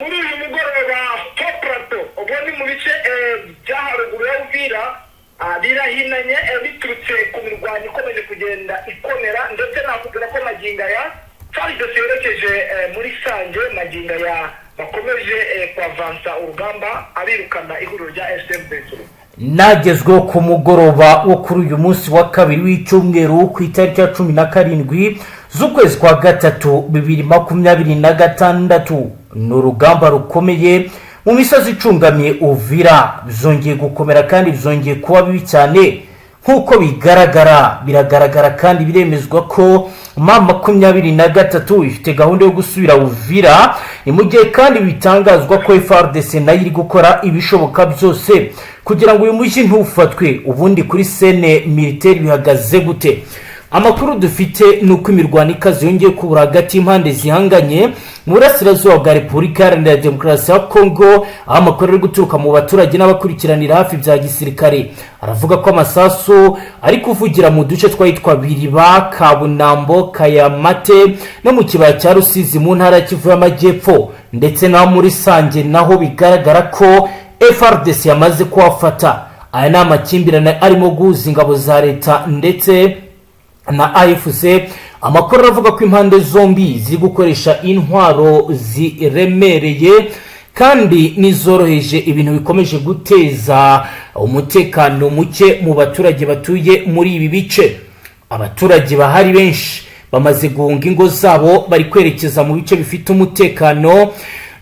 Muri uyu mugoroba, Plateau, ubwo ni mu bice bya haruguru ya Uvira, birahinanye biturutse ku mirwano ikomeje kugenda ikomera. Ndetse nakubwira ko magingo aya FARDC yerekeje muri Sange. Magingo aya bakomeje kuavansa urugamba, abirukana ihuriro rya SM Nagezweho ku mugoroba wo kuri uyu munsi wa kabiri w'icyumweru, ku itariki ya 17 z'ukwezi kwa gatatu 2026, ni urugamba rukomeye mu misozi icungamiye Uvira. Bizongeye gukomera kandi bizongeye kuba bibi cyane nk'uko bigaragara. Biragaragara kandi biremezwa ko M23 ifite gahunda yo gusubira Uvira. Ni mu gihe kandi bitangazwa ko FARDC nayo iri gukora ibishoboka byose kugira ngo uyu mujyi ntufatwe. Ubundi kuri scène militaire bihagaze gute? Amakuru dufite ni uko imirwano ikaze yongeye kubura hagati y'impande zihanganye mu burasirazuba bwa Repubulika Iharanira Demokarasi ya Kongo, aho amakuru ari guturuka mu baturage n'abakurikiranira hafi bya gisirikare aravuga ko amasasu ari kuvugira mu duce twahitwa Biriba, Kabunambo, Kayamate no mu kibaya cya Rusizi mu ntara ya Kivu y'Amajyepfo, ndetse naho muri Sange naho bigaragara ko FARDC yamaze kuhafata. Aya ni amakimbirane arimo guhuza ingabo za leta ndetse na AFC. Amakuru aravuga ko impande zombi ziri gukoresha intwaro ziremereye kandi n'izoroheje, ibintu bikomeje guteza umutekano muke mu baturage batuye muri ibi bice. Abaturage bahari benshi bamaze guhunga ingo zabo, bari kwerekeza mu bice bifite umutekano,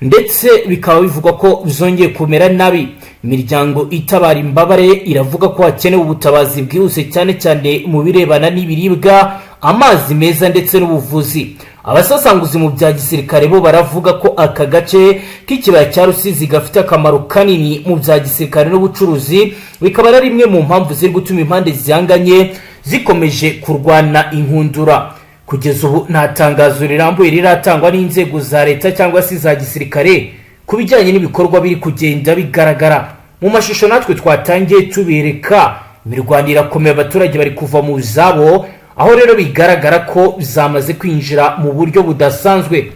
ndetse bikaba bivugwa ko bizongeye kumera nabi. Imiryango itabara imbabare iravuga ko hakenewe ubutabazi bwihuse, cyane cyane mu birebana n'ibiribwa, amazi meza ndetse n'ubuvuzi. Abasasanguzi mu bya gisirikare bo baravuga ko aka gace k'ikibaya cya Rusizi gafite akamaro kanini mu bya gisirikare n'ubucuruzi, bikaba ari imwe mu mpamvu ziri gutuma impande zihanganye zikomeje kurwana inkundura. Kugeza ubu nta tangazo rirambuye riratangwa n'inzego za leta cyangwa se iza gisirikare ku bijyanye n'ibikorwa biri kugenda bigaragara mu mashusho natwe twatangiye tubereka. Imirwano irakomeye, abaturage bari kuva mu zabo, aho rero bigaragara ko zamaze kwinjira mu buryo budasanzwe.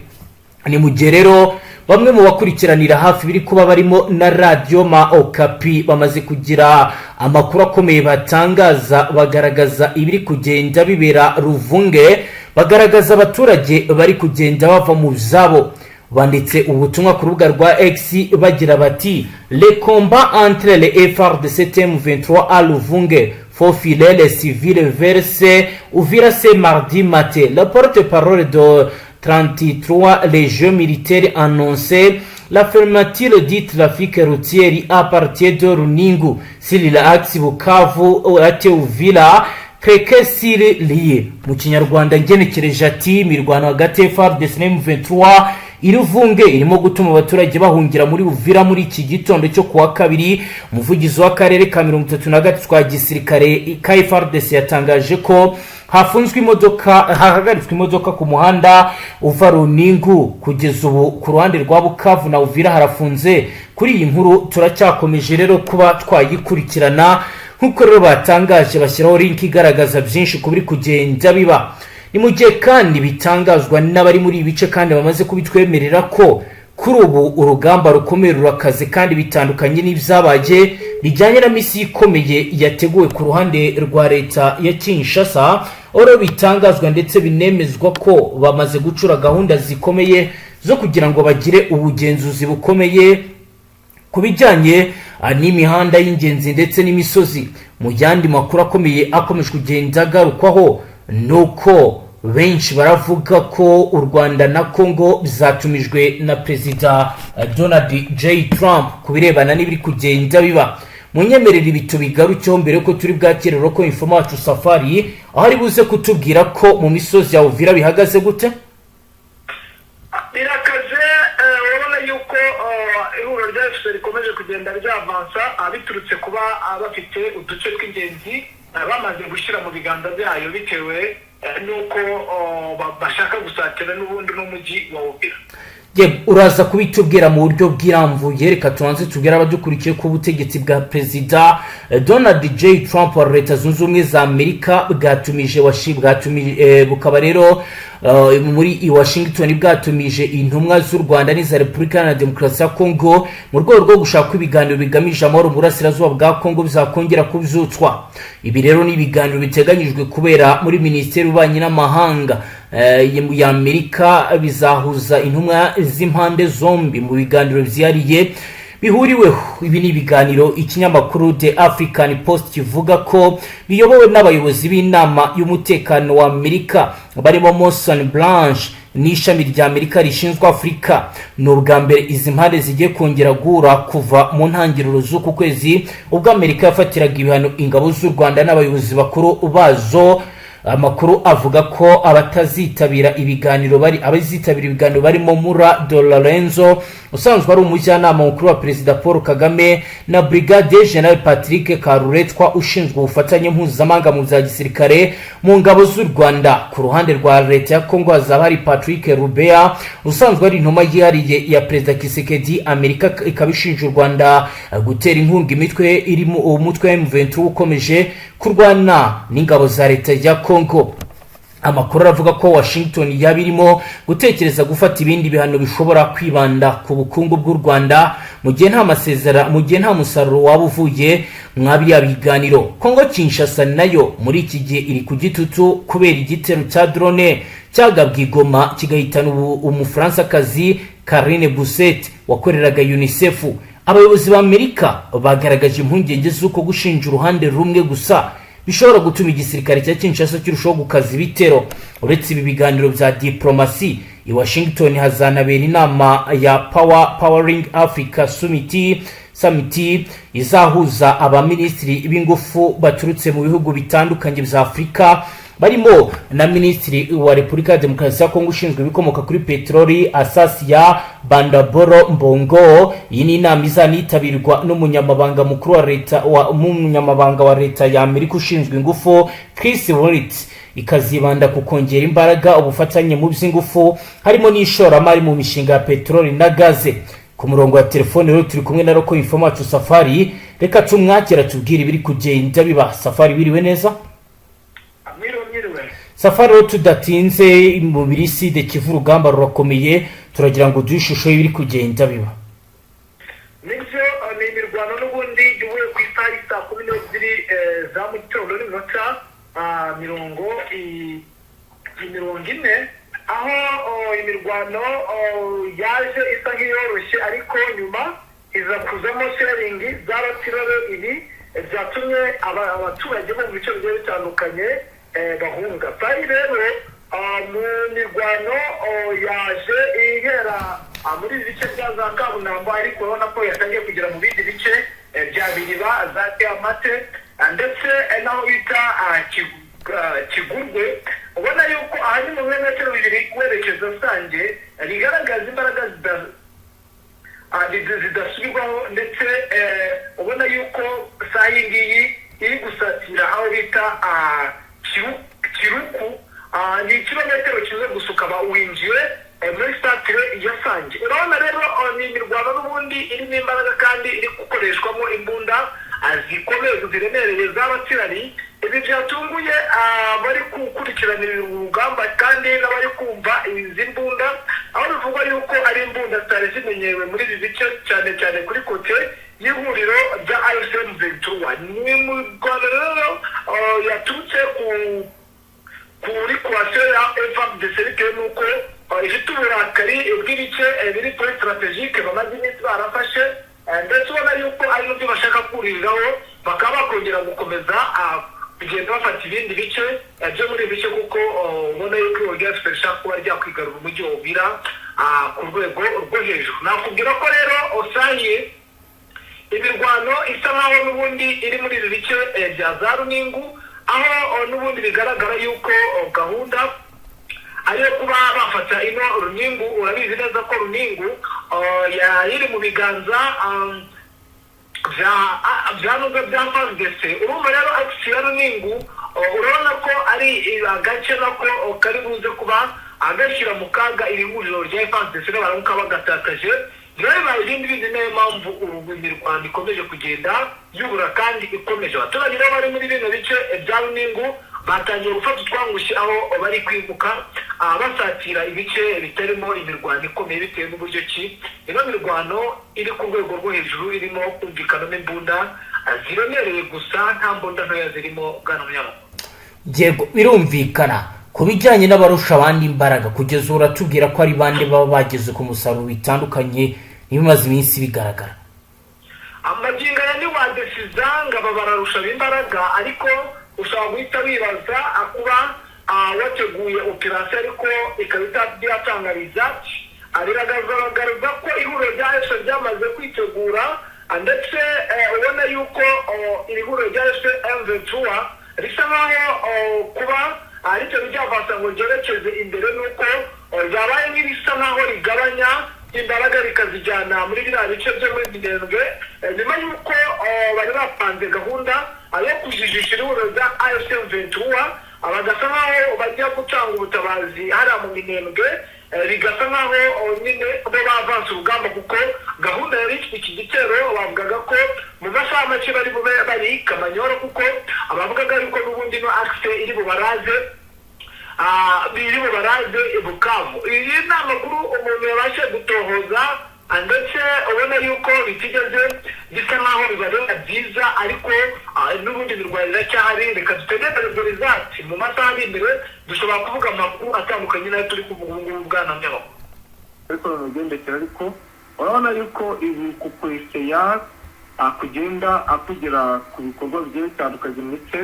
Ni mu gihe rero bamwe mu bakurikiranira hafi biri kuba, barimo na radiyo ma Okapi, bamaze kugira amakuru akomeye batangaza, bagaragaza ibiri kugenda bibera Ruvunge, bagaragaza abaturage bari kugenda bava mu zabo. Banditse ubutumwa ku rubuga rwa X bagira bati: "Le combat entre les FARDC M23 à Luvunge font filer les civils vers Uvira ce mardi matin. Le porte-parole de 33 régions militaires annoncé la fermeture du trafic routier à partir de Runingu sur l'axe Bukavu Uvira Keke liye." Mu Kinyarwanda ngenekereje ati: "Imirwano hagati ya FARDC na M23 i Ruvunge irimo gutuma abaturage bahungira muri Uvira muri iki gitondo cyo kuwa kabiri. Umuvugizi w'akarere ka 33 twa gisirikare ka FARDC yatangaje ko hafunzwe imodoka, hahagaritswe imodoka ku muhanda uva Runingu. Kugeza ubu ku ruhande rwa Bukavu na Uvira harafunze." Kuri iyi nkuru turacyakomeje rero kuba twayikurikirana. Nk'uko rero batangaje, bashyiraho link igaragaza byinshi ku biri kugenda biba. Ni mu gihe kandi bitangazwa n'abari muri ibi bice kandi bamaze kubitwemerera ko kuri ubu urugamba rukomeye rurakaze, kandi bitandukanye n'ibyabaye bijyanye na misiyo ikomeye yateguwe ku ruhande rwa leta ya Kinshasa, aho rero bitangazwa ndetse binemezwa ko bamaze gucura gahunda zikomeye zo kugira ngo bagire ubugenzuzi bukomeye ku bijyanye n'imihanda y'ingenzi ndetse n'imisozi. Mu yandi makuru akomeye akomeje kugenda agarukwaho ni uko benshi baravuga ko u Rwanda na Congo bizatumijwe na Perezida Donald J Trump ku birebana n'ibiri kugenda biba. Munyemerera ibi tubigarukeho mbere yuko turi bwakire local informer wacu Safari, aho ari buze kutubwira ko mu misozi ya Uvira bihagaze gute. Birakaze. Urabona yuko ihuriro rya AFC rikomeje kugenda ryavansa, biturutse kuba bafite uduce tw'ingenzi bamaze gushyira mu biganza byayo, bitewe n'uko bashaka gusatira n'ubundi n'umujyi wa Uvira. Uraza kubitubwira mu buryo bwirambuye. Reka tubanze tubwire abadukurikiye ko ubutegetsi bwa Perezida Donald J Trump wa Leta Zunze Ubumwe za Amerika bwatumije, bwatumije, bukaba rero muri i Washington bwatumije intumwa z'u Rwanda n'iza Repubulika Iharanira Demokarasi ya Kongo mu rwego rwo gushaka ibiganiro bigamije amahoro mu burasirazuba bwa Kongo bizakongera kubyutswa. Ibi rero ni ibiganiro biteganyijwe kubera muri Minisiteri y'Ububanyi n'Amahanga ya Amerika, bizahuza intumwa z'impande zombi mu biganiro byihariye bihuriweho. Ibi ni ibiganiro ikinyamakuru The African Post kivuga ko biyobowe n'abayobozi b'inama y'umutekano wa Amerika barimo Monson Blanche n'ishami rya Amerika rishinzwe Afurika. Ni ubwa mbere izi mpande zigiye kongera guhura kuva mu ntangiriro z'uku kwezi, ubwo Amerika yafatiraga ibihano ingabo z'u Rwanda n'abayobozi bakuru bazo. Amakuru avuga ko abatazitabira ibiganiro bari abazitabira ibiganiro barimo Mura de Lorenzo usanzwe ari umujyanama mukuru wa Perezida Paul Kagame na Brigadier General Patrick Karuretwa ushinzwe ubufatanye mpuzamahanga mu bya gisirikare mu ngabo z'u Rwanda. Ku ruhande rwa leta ya Kongo hazaba hari Patrick Rubea usanzwe ari intumwa yihariye ya Perezida Tshisekedi. Amerika ikaba ishinja u Rwanda gutera inkunga imitwe irimo umutwe wa M23 ukomeje kurwana n'ingabo za leta ya Kongo. Amakuru aravuga ko Washington yaba irimo gutekereza gufata ibindi bihano bishobora kwibanda ku bukungu bw'u Rwanda mu gihe nta masezera mu gihe nta musaruro waba uvuye mwa biriya biganiro. Kongo Kinshasa nayo muri iki gihe iri ku gitutu kubera igitero cya drone cyagabwe i Goma kigahitana Umufaransakazi Karine Buisset wakoreraga UNICEF. Abayobozi ba Amerika bagaragaje impungenge z'uko gushinja uruhande rumwe gusa bishobora gutuma igisirikare cya Kinshasa kirushaho gukaza ibitero. Uretse ibi biganiro bya diplomasi, i Washington hazanabera inama ya Powering Africa Summit izahuza abaminisitiri b'ingufu baturutse mu bihugu bitandukanye bya Afurika, barimo na Minisitiri wa Repubulika ya Demokarasi ya Kongo ushinzwe ibikomoka kuri peteroli, Asasia Bandaboro Mbongo. Iyi ni inama izanitabirwa n'umunyamabanga mukuru wa leta wa umunyamabanga wa leta ya Amerika ushinzwe ingufu, Chris Wright, ikazibanda ku kongera imbaraga ubufatanye mu by'ingufu, harimo n'ishoramari mu mishinga ya peteroli na gaze. Ku murongo wa telefone rero turi kumwe na local information Safari. Reka tumwakira tubwire ibiri kugenda biba. Safari, biriwe neza? Mwiriwe, mwiriwe. Safari, rero tudatinze, mu Sud Kivu urugamba rurakomeye. Turagira ngo duhe ishusho y'ibiri kugenda biba. Nibyo, ni imirwano n'ubundi ivuye ku isaha y'i 12:00 za mu gitondo n'iminota 40, aho imirwano yaje isa nk'iyoroshye, ariko nyuma iza kuzamo shelling za artillery. Ibi byatumye abaturage bo mu bice bigiye bitandukanye bahunga. Bari rero mu mirwano yaje ihera muri ibi bice bya za Kabunambo, ariko urabona ko yatangiye kugera mu bindi bice bya Biriba, za Kiamate, ndetse n'aho bita Kigurwe. Ubona yuko aha ni mu birometero 2 werekeza Sange, rigaragaza imbaraga zidasubirwaho, ndetse ubona yuko saa iyi ngiyi iri gusatira aho bita Kiruku. Ni ikirometero kimwe gusa ukaba winjiye muri satire ya Sange. Urabona rero ni imirwano n'ubundi irimo imbaraga kandi iri gukoreshwamo imbunda zikomeye ziremereye z'artillery. Ibi byatunguye abari gukurikiranira urugamba kandi n'abari kumva izi mbunda, aho bivugwa yuko ari imbunda zitari zimenyerewe muri ibi bice, cyane cyane kuri côté y'ihuriro rya AFC M23. Ni mu Rwanda rero yaturutse kuri coalition ya FARDC bitewe n'uko ifite uburakari bw'ibice biri kuri stratégique bamaze iminsi barafashe, ndetse ubona yuko ari nabyo bashaka kuririraho, bakaba bakongera gukomeza kugenda bafata ibindi bice byo muri ibi bice, kuko ubona yuko ihuriro rya FPR rishaka kuba ryakwigarura umujyi wa Uvira ku rwego rwo hejuru. Nakubwira ko rero osayi imirwano isa nkaho n'ubundi iri muri ibi bice bya za Runingu, aho n'ubundi bigaragara yuko gahunda ariyo kuba bafata ino Runingu. Urabizi neza ko Runingu iri mu biganza bya nubwo bya FARDC. Urumva rero axe ya Runingu, urabona ko ari agace nako kari buze kuba agashyira mu kaga iri huriro rya FARDC, n'abaramuka bagatakaje rero bibaye ibindi bindi. Niyo mpamvu ubu imirwano ikomeje kugenda yubura kandi ikomeje. Abaturage rero bari muri bino bice bya Runingu Batangiye gufata utwangushye aho bari kwimuka basatira ibice bitarimo imirwano ikomeye, bitewe n'uburyo ki ino mirwano iri ku rwego rwo hejuru, irimo kumvikanamo imbunda ziremereye gusa, nta mbunda ntoya zirimo, bwana munyamakuru. Yego, birumvikana. Ku bijyanye n'abarusha abandi imbaraga, kugeza ubu uratubwira ko ari bande baba bageze ku musaruro bitandukanye n'ibimaze iminsi bigaragara? Amagingo aya ni wadesizanga, aba bararusha imbaraga, ariko ushobora guhita wibaza kuba wateguye operasiyo ariko ikaba itatangariza. Biragaragaza ko ihuriro rya AFC ryamaze kwitegura, ndetse ubona yuko iri huriro rya AFC M23 risa nkaho kuba ritari ryavasa ngo ryerekeze imbere, nuko ryabaye nk'ibisa nkaho rigabanya imbaraga rikazijyana muri biriya bice byo muri Minembwe, nyuma y'uko bari bapanze gahunda yo kujijisha ihuriro rya AFC M23, bagasa nkaho bajya gutanga ubutabazi hariya mu Minembwe, bigasa nkaho nyine bo bavanze urugamba, kuko gahunda yari ifite iki gitero bavugaga ko mu masaha make bari bube bari Kamanyoro, kuko abavugaga yuko n'ubundi no axe iri bubaraze Bukavu. Iyi ni amakuru umuntu yabashe gutohoza, ndetse ubona yuko bitigeze bisa nkaho bibabera byiza, ariko n'ubundi mirwano iracyahari. Reka dutegereze results mu masaha ari imbere, dushobora kuvuga amakuru atandukanye n'ayo turi kuvuga ubu ngubu, bwana munyamakuru. Ariko mu migendekere, ariko urabona yuko ibi kukweseya kugenda akugera ku bikorwa bigiye bitandukanye, ndetse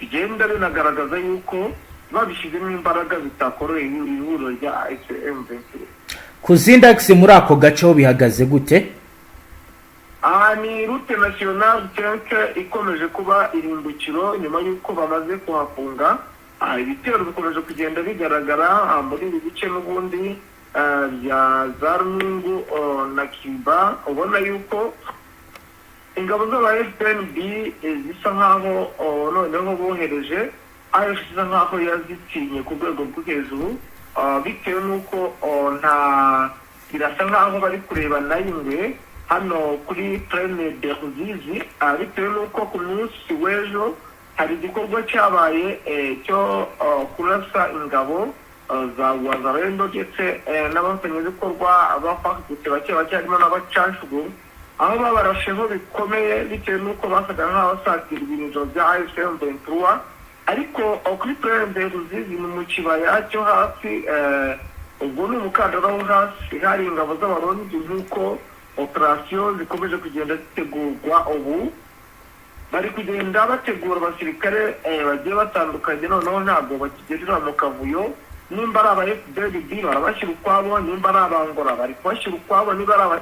bigenda binagaragaza yuko babishyizemo imbaraga bitakoroheye ihuriro rya AFC M23. Ku zindi axe muri ako gace ho bihagaze gute? Aha ni route nationale 5 ikomeje kuba irimbukiro nyuma y'uko bamaze kuhafunga. Ibitero bikomeje kugenda bigaragara muri ibi bice n'ubundi bya za Rungu na Kiba. Ubona yuko ingabo z'aba FPNB zisa nkaho noneho bohereje AFC isa nkaho yazitinye ku rwego rwo hejuru, bitewe n'uko nta birasa nkaho bari kureba n'ayingwe hano kuri Plaine de Ruzizi, bitewe n'uko ku munsi w'ejo hari igikorwa cyabaye cyo kurasa ingabo za Wazalendo ndetse n'abafatanyabikorwa ba FARDC bake bake, harimo n'abacanshugu, aho babarasheho bikomeye bitewe n'uko basaga nk'aho basatira ibirindiro bya AFC M23. Ariko kuri Plaine de Ruzizi ni mu kibaya cyo hasi, ubwo ni umukandara wo hasi, hari ingabo z'Abarundi. Nk'uko operasiyo zikomeje kugenda zitegurwa, ubu bari kugenda bategura abasirikare bagiye batandukanye. Noneho ntabwo bakigerera mu kavuyo. Nimba ari aba FDLB barabashyira ukwabo, nimba ari abangora bari kubashyira ukwabo, niba ari aba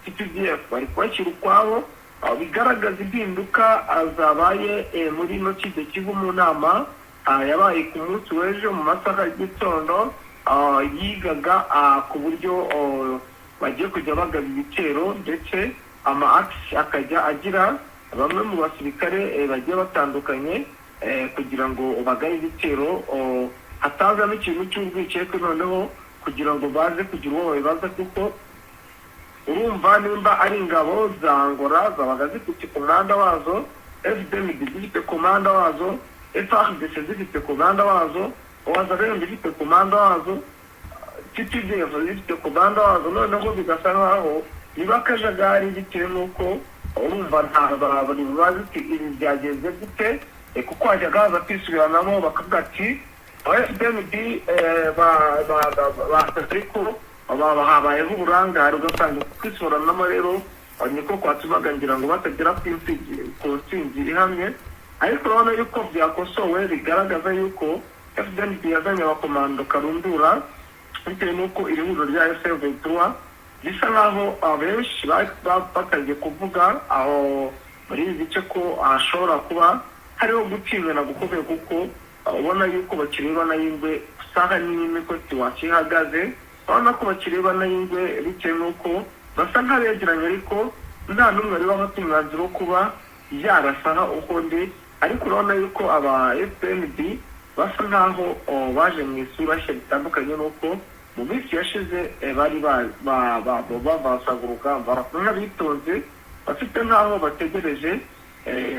TPDF bari kubashyira ukwabo. Bigaragaza impinduka zabaye muri ino kigo Kivu mu nama yabaye ku munsi w'ejo mu masaha y'igitondo, yigaga ku buryo bagiye kujya bagaba ibitero, ndetse ama axe akajya agira bamwe mu basirikare bagiye batandukanye kugira ngo bagabe ibitero, hatazamo ikintu cy'urwikekwe, noneho kugira ngo baze kugira uwo babibaza, kuko urumva nimba ari ingabo za Angola zabaga zifite komanda wazo, FDNB zifite komanda wazo, FARDC zifite komanda wazo, Wazalendo ifite komanda wazo, TPDF zifite komanda wazo, noneho bigasa nkaho biba akajagari, bitewe n'uko urumva nta bari bazi ibi byagenze gute, kuko hajyaga haza kwisubiranamo bakavuga ati aba FDNB basaze ko habayeho uburangare, ugasanga kwisubiranamo rero niko kwatumaga ngira ngo batagera ku ntsinzi ihamye. Ariko urabona yuko byakosowe, bigaragaza yuko FDNB yazanye abakomando karundura, bitewe n'uko iri huriro rya AFC M23 bisa nkaho abenshi batangiye kuvuga aho muri ibi bice ko hashobora kuba hariho gutinyana gukomeye, kuko ubona yuko bakireba n'ay'ingwe saha n'imwe ko situation ihagaze. Urabona ko bakireba n'ay'ingwe bitewe n'uko basa nk'abegeranye, ariko nta n'umwe wari wafata umwanzuro wo kuba yarasaha ukundi. Ariko urabona yuko aba FPNB basa nkaho baje mu isura nshya, bitandukanye n'uko mu minsi yashize bari bavasaga urugamba, nk'abitonze bafite nk'aho bategereje.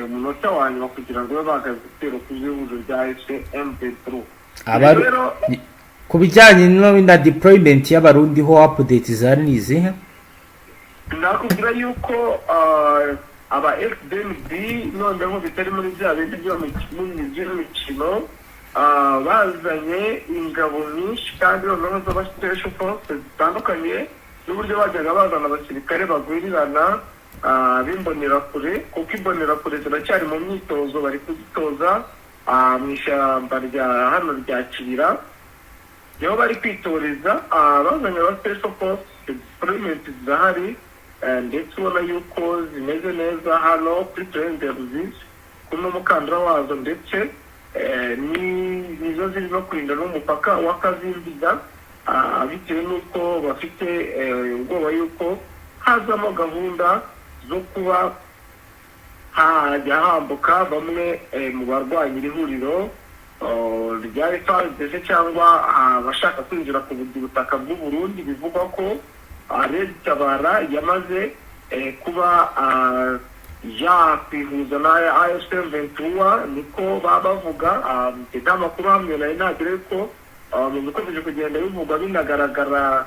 umunota wa nyuma kugira ngo babe bahagaze igitero ku ihuriro rya AFC M23. Rero Ku bijyanye na deployment y'Abarundi ho, update zari ni izihe? Nakubwira yuko aba FDNB noneho bitari muri bya bindi by'imikino, bazanye ingabo nyinshi kandi noneho z'aba special forces zitandukanye n'uburyo bajyaga bazana abasirikare bagwirirana b'imbonerakure, kuko imbonerakure ziracyari mu myitozo, bari kuzitoza mu ishyamba rya hano rya Kibira niho bari kwitoreza. Bazanye aba special force, deployment zirahari, ndetse ubona yuko zimeze neza hano kuri plaine de Ruzizi kuri n'umukandara wazo, ndetse nizo ziri no kurinda n'umupaka wa Kazimbiga, bitewe n'uko bafite ubwoba yuko hazamo gahunda zo kuba hajya hambuka bamwe mu barwanya iri huriro rya FARDC cyangwa abashaka kwinjira ku butaka bw'u Burundi. Bivugwa ko Red Tabara yamaze kuba yakwihuza na AFC M23, niko baba bavuga. Nta makuru hamwe nari nagira, ko mu bikomeje kugenda bivugwa binagaragara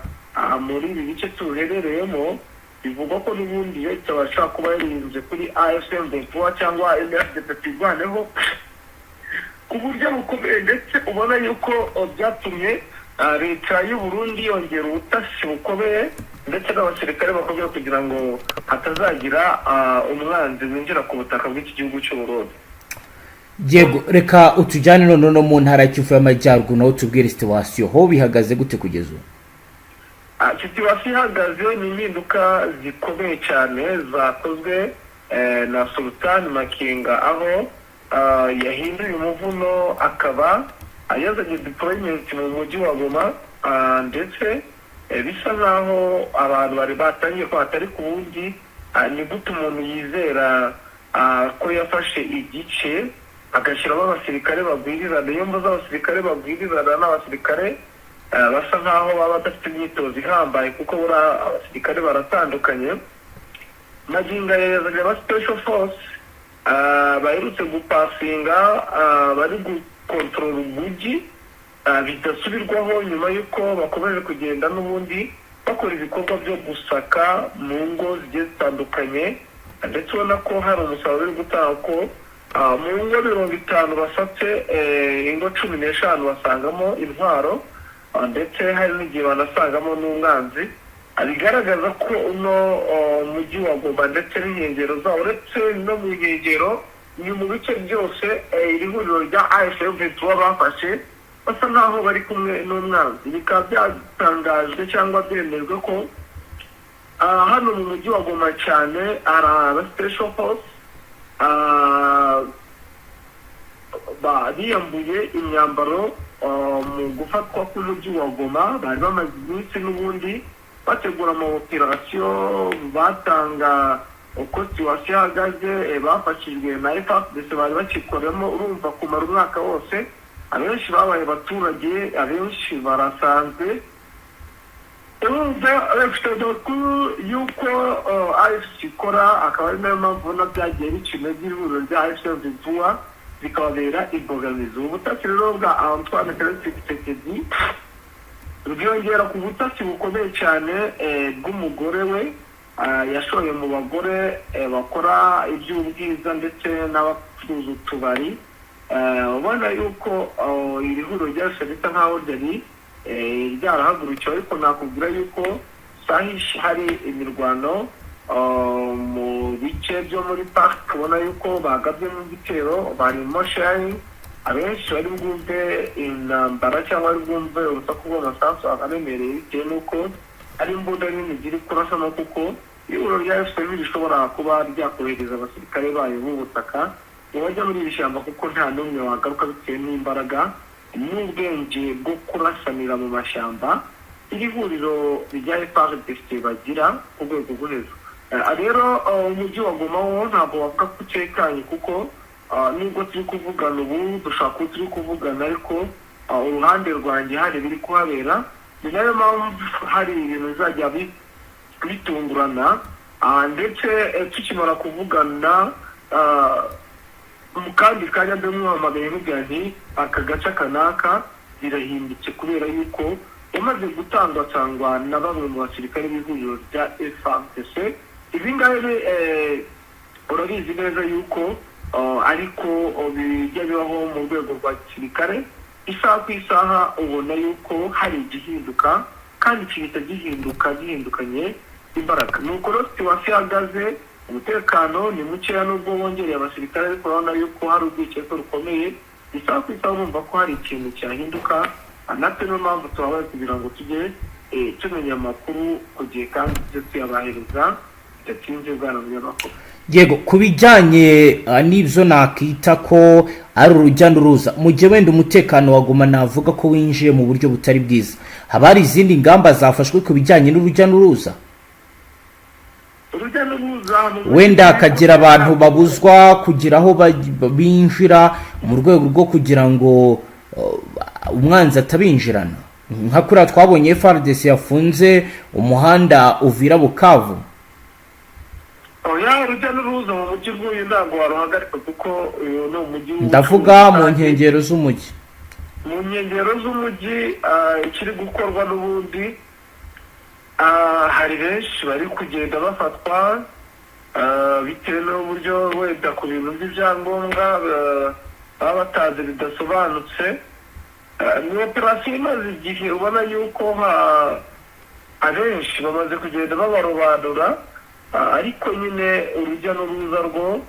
muri ibi bice tuherereyemo, bivugwa ko n'ubundi Red Tabara ashobora kuba yarinze kuri AFC M23 cyangwa MRDP Twirwaneho ku buryo bukomeye, ndetse ubona yuko byatumye leta y'u Burundi yongera ubutasi bukomeye ndetse n'abasirikare bakomeye kugira ngo hatazagira umwanzi winjira ku butaka bw'iki gihugu cy'u Burundi. Yego, reka utujyane none no mu ntara ya Kivu y'Amajyaruguru, naho tubwire situation ho bihagaze gute kugeza ubu. Situation ihagaze ni impinduka zikomeye cyane zakozwe na Sultan Makenga, aho yahinduye umuvuno akaba yazanye deployment mu mujyi wa Goma, ndetse bisa nkaho abantu bari batangiye ko hatari ku wundi. Ni gute umuntu yizera ko yafashe igice agashyiramo abasirikare bagwirirana? Iyo mvuze abasirikare bagwirirana, n'abasirikare basa nkaho baba badafite imyitozo ihambaye, kuko buriya abasirikare baratandukanye. Magingo aya yazanye aba special force baherutse gupasinga, bari gukontorora umujyi bidasubirwaho, nyuma y'uko bakomeje kugenda n'ubundi bakora ibikorwa byo gusaka mu ngo zigiye zitandukanye, ndetse ubona ko hari umusaruro uri gutanga, ko mu ngo 50 basatse, ingo 15 basangamo intwaro, ndetse hari n'igihe banasangamo n'umwanzi. Bigaragaza ko uno mujyi wa Goma ndetse n'inkengero zawo, uretse no mu nkengero, ni mu bice byose, iri huriro rya AFC M23 bafashe basa nkaho bari kumwe n'umwanzi. Bikaba byatangajwe cyangwa byemejwe ko hano mu mujyi wa Goma cyane hari aba special force biyambuye imyambaro mu gufatwa k'umujyi wa Goma. Bari bamaze iminsi n'ubundi bategura ama operation, batanga uko situation ihagaze, bafashijwe na FARDC bari bakikoremo. Urumva, kumara umwaka wose, abenshi babaye abaturage, abenshi barasanzwe. Urumva bafite amakuru y'uko AFC ikora, akaba ari nayo mpamvu ubona byagiye bica intege ihuriro rya AFC vuba, bikababera imbogamizi. Ubutasi rero bwa Antoine Felix Tshisekedi bwiyongera ku butasi bukomeye cyane bw'umugore we yashoye mu bagore bakora iby'ubwiza ndetse n'abacuruza utubari. Ubona yuko iri huriro ryose risa nkaho ryari ryarahagurukiwe, ariko nakubwira yuko sahishi hari imirwano mu bice byo muri parike, ubona yuko bagabyemo igitero, barimo shelling. Abenshi bari bwumve intambara cyangwa bari bwumve urusaku rw'amasasu aremereye, bitewe n'uko ari imbunda nini ziri kurasamo, kuko ihuriro rya FCM rishobora kuba ryakohereza abasirikare bayo b'ubutaka ngo bajya muri iri shyamba, kuko nta n'umwe wagaruka bitewe n'imbaraga n'ubwenge bwo kurasanira mu mashyamba iri huriro rya FARDC bagira ku rwego rwo hejuru. Rero umujyi wa Goma wo ntabwo wavuga ko utekanye, kuko nubwo turi kuvugana ubu, dushobora kuba turi kuvugana ariko uruhande rwanjye hari ibiri kuhabera. Ni nayo mpamvu hari ibintu bizajya bitungurana, ndetse tukimara kuvugana. Mu kandi kanya ndamuhamagaye, mubwira nti aka gace aka n'aka birahindutse, kubera yuko yamaze gutangwatangwa na bamwe mu basirikare b'ihuriro rya FARDC. Ibi ngibi urabizi neza yuko ariko bijya bibaho mu rwego rwa gisirikare. Isaha ku isaha ubona yuko hari igihinduka, kandi kihita gihinduka gihindukanye imbaraga. Ni uko rero situation ihagaze. Umutekano ni mukeya nubwo wongereye abasirikare, ariko urabona yuko hari urwikekwe rukomeye. Isaha ku isaha urumva ko hari ikintu cyahinduka. Natwe niyo mpamvu tubabaye kugira ngo tujye tumenya amakuru ku gihe kandi tujye tuyabahereza bidatinze, bwana munyamakuru. Yego, ku bijyanye n'ibyo nakita ko ari urujya n'uruza, mu gihe wenda umutekano wa Goma navuga ko winjiye mu buryo butari bwiza, haba hari izindi ngamba zafashwe ku bijyanye n'urujya n'uruza? Urujya n'uruza mu Wenda hakagira abantu babuzwa kugira aho binjira mu rwego rwo kugira ngo umwanzi atabinjirana, nka kuriya twabonye FARDC yafunze umuhanda Uvira Bukavu. Oya, urujya n'uruza mu mujyi rw'uyu ntabwo waruhagarika, kuko uyu ni umujyi w'ubucuruzi. Ndavuga mu nkengero z'umujyi. Mu nkengero z'umujyi, ikiri gukorwa n'ubundi, hari benshi bari kugenda bafatwa bitewe n'uburyo wenda ku bintu by'ibyangombwa baba batazi bidasobanutse. Ni operasiyo imaze igihe, ubona yuko abenshi bamaze kugenda babarobanura. Ariko nyine urujya n'uruza rwo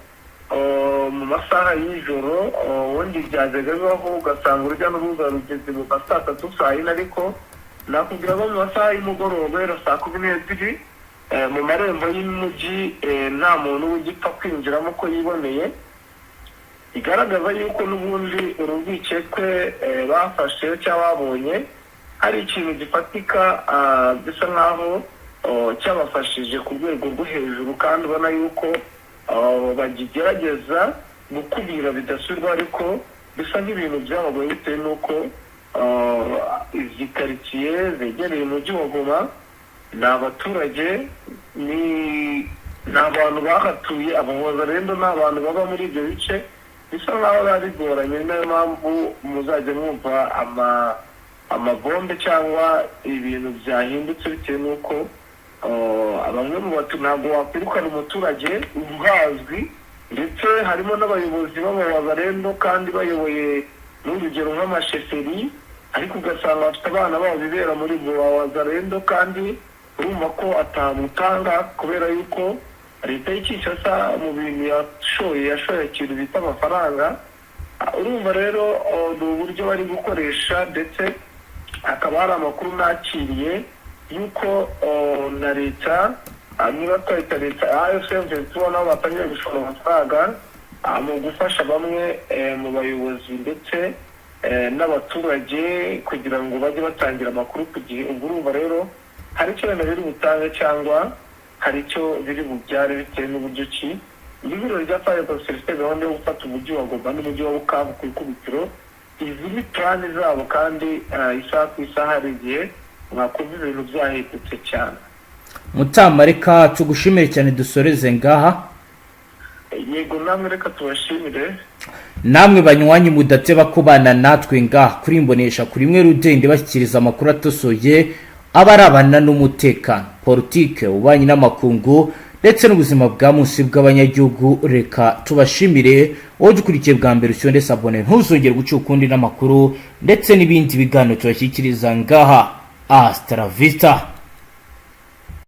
mu masaha y'ijoro, ubundi byajyaga bibaho ugasanga urujya n'uruza rugeze mu ma saa tatu, saa yine, ariko nakubwira ko mu masaha y'umugoroba, guhera saa 12, mu marembo y'umujyi nta muntu ugipfa kwinjiramo uko yiboneye. Bigaragaza yuko n'ubundi uru rwikekwe bafashe cyangwa babonye hari ikintu gifatika gisa nkaho cyabafashije ku rwego rwo hejuru, kandi ubona yuko bakigerageza gukumira bidasubirwa, ariko bisa nk'ibintu byabagoye bitewe n'uko izi karitsiye zegereye umujyi wa Goma ni abaturage, ni abantu bahatuye. Abawazalendo ni abantu baba muri ibyo bice, bisa nkaho biba bigoranye. Ni nayo mpamvu muzajya mwumva amabombe cyangwa ibintu byahindutse, bitewe n'uko bamwe mu batu ntabwo wakwirukana umuturage uhazwi, ndetse harimo n'abayobozi b'abawazalendo kandi bayoboye n'urugero nk'amasheferi, ariko ugasanga bafite abana babo bibera muri wazalendo, kandi urumva ko atamutanga, kubera yuko leta y'i Kinshasa mu bintu yashoye, yashoye ikintu bita amafaranga. Urumva rero ni uburyo bari gukoresha, ndetse hakaba hari amakuru nakiriye yuko na leta, niba twahita leta AFC M23, nabo batangiye gushora amafaranga mu gufasha bamwe mu bayobozi ndetse n'abaturage kugira ngo bajye batangira amakuru ku gihe. Ubwo urumva rero hari icyo wenda biri butange cyangwa hari icyo biri bubyare, bitewe n'uburyo ki ihuriro rya FARDC rifite gahunda yo gufata umujyi wa Goma n'umujyi wa Bukavu ku ikubitiro. Izi ni plan zabo, kandi isaha ku isaha hari igihe mwakumva ibintu byahindutse cyane. Mutama, reka tugushimire cyane, dusoreze ngaha. Yego, namwe reka tubashimire. Namwe banywanyi mudateba kubana natwe ngaha kuri Imbonesha kuri imwe rudende, bashyikiriza amakuru atosoye aba arabana n'umutekano, politike, ububanyi n'amakungu ndetse n'ubuzima bwa munsi bw'abanyagihugu, reka tubashimire. Wowe dukurikiye bwa mbere, ushyonde s'abonner, ntuzongere guca ukundi n'amakuru ndetse n'ibindi biganiro tubashyikiriza ngaha. Hasta la vista.